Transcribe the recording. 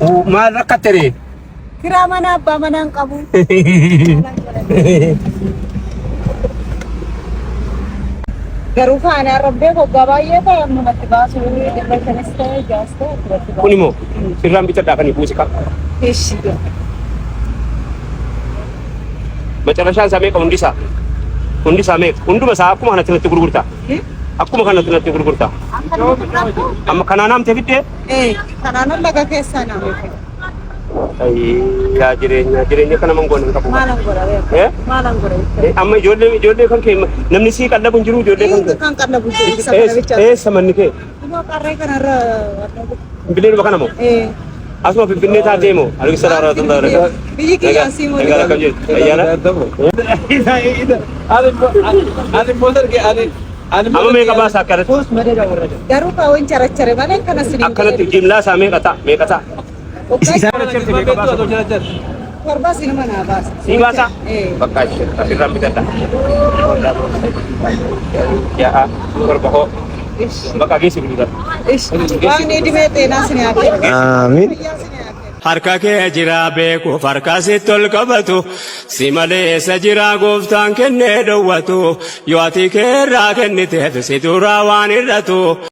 Maal rakkatte ree? Kiraa mana abbaa manaa hin qabu. Garuu faana rabbee hoggaa baay'ee ta'e ammumatti baasu 500s ta'e 6s ta'e achumatti baasu. Kun immoo sirraan bitadhaa kan buusi qaba. Ishi. Macarashaan isaa meeqa hundi isaa? Hundi isaa meeqa? Hunduma isaa akkuma kanatti natti gurgurta. Akkuma kanatti natti gurgurta. Akka nuti fudhattu Amma kanaan haamtee fiddee? ee kanaan laga keessaa nama. Yaa jireenya jireenya kana mangoon hin qabu. Maalan godha beeku? Eh? Maalan godha jechuudha. Amma ijoollee ijoollee kan kee namni sii qallabu hin jiru ijoollee kan kee. Kan qallabu jiru isa kana bicha. Eessa manni kee? Kunoo qarree kanarra Finfinnee kana moo? ee Asuma Finfinnee taatee moo? Alaikum salaam warahmatullahi wabarakatuh. Biyyi kiyyaa sii moo? Nagaa akkam jirtu? Ayyaana? Amma meeqa baasa akkanatti? Garuu kaawwan charachare malee kana siniin Akkanatti jimlaa isaa meeqa ta'a? Meeqa ta'a? Torba sinuma naa baasa. Sii baasa? Ee. Bakka asirraan bitadha. Ja'a torba hoo. Bakka geessi bitadha. Waaqni idimee xeenaa sin haa kennu. Amiin. Fayyaa sin haa kennu. Harka kee jira beekuuf harka sitti ol qabatu si malee eessa jira gooftaan kennee dhowwatu yoo ati keerraa kenniteef si duraa waan hir'atu.